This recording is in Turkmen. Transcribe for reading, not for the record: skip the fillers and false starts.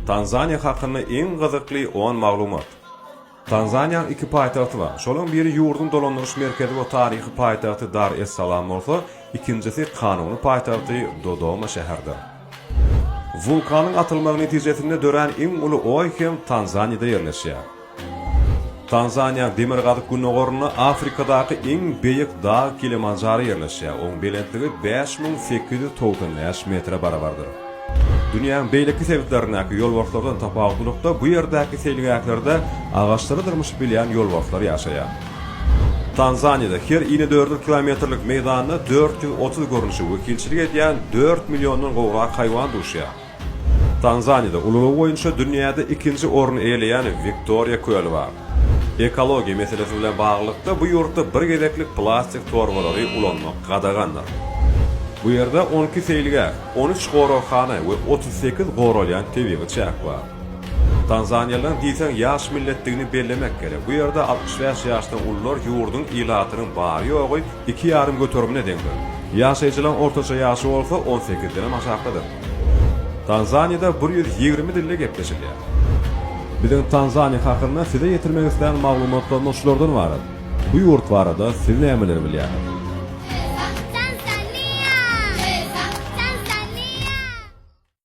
Tanzaniýa hakynda iň gyzykly on maglumat. Tanzaniýanyň iki paýtagty bar. Şolaryň biri ýurduň dolandyryş merkezi we taryhy paýtagty Dar es Salam bolsa, ikinjisi kanuny paýtagty Dodoma şäheridir. Wulkanyň atylmagy netijesinde dörän iň uly oý hem Tanzaniýada ýerleşýär. Tanzaniýanyň demirgazyk-gündogarynda Afrikadaky iň beýik dag Kilimanjaro ýerleşýär, oň belentligi 5895 metre barabardyr. Dünýäň beýleki sebitlerindäki ýolbarslardan tapawutlylykda bu ýerdäki seýilgählerde agaçlara dyrmyşyp bilýän ýolbarslar ýaşaýar. Tanzaniýada her inedördül kilometrlik meýdanda 430 görnüşe wekilçilik edýän dört milliondan gowrak haýwan duşýar. Tanzaniýada ululygy boýunça dünýäde ikinji orny eýeleýän Wiktoriýa köli bar. Ekologiýa meselesi bilen baglylykda bu ýurtda bir gezeklik plastik torbalary ulanmak gadagandyr. Bu ýerde 12 seýilgäh, 13 goraghana we 38 goralýan tebigy çäk bar. Tanzaniýalylaryň diýseň ýaş milletdigini bellemek gerek. Bu ýerde 65 ýaşdan ulular ýurduň ilatynyň bary-ýogy iki ýarym göterimine deňdir. Ýaşaýjylaryň ortaça ýaşy bolsa on sekizdenem aşakdadyr. Tanzaniýada 120 dilde gepleşilýär. Biziň Tanzaniýa hakynda size ýetirmek islän maglumatlarymyz şulardan ybarat. Bu ýurt barada siz nämeleri bilýäňiz?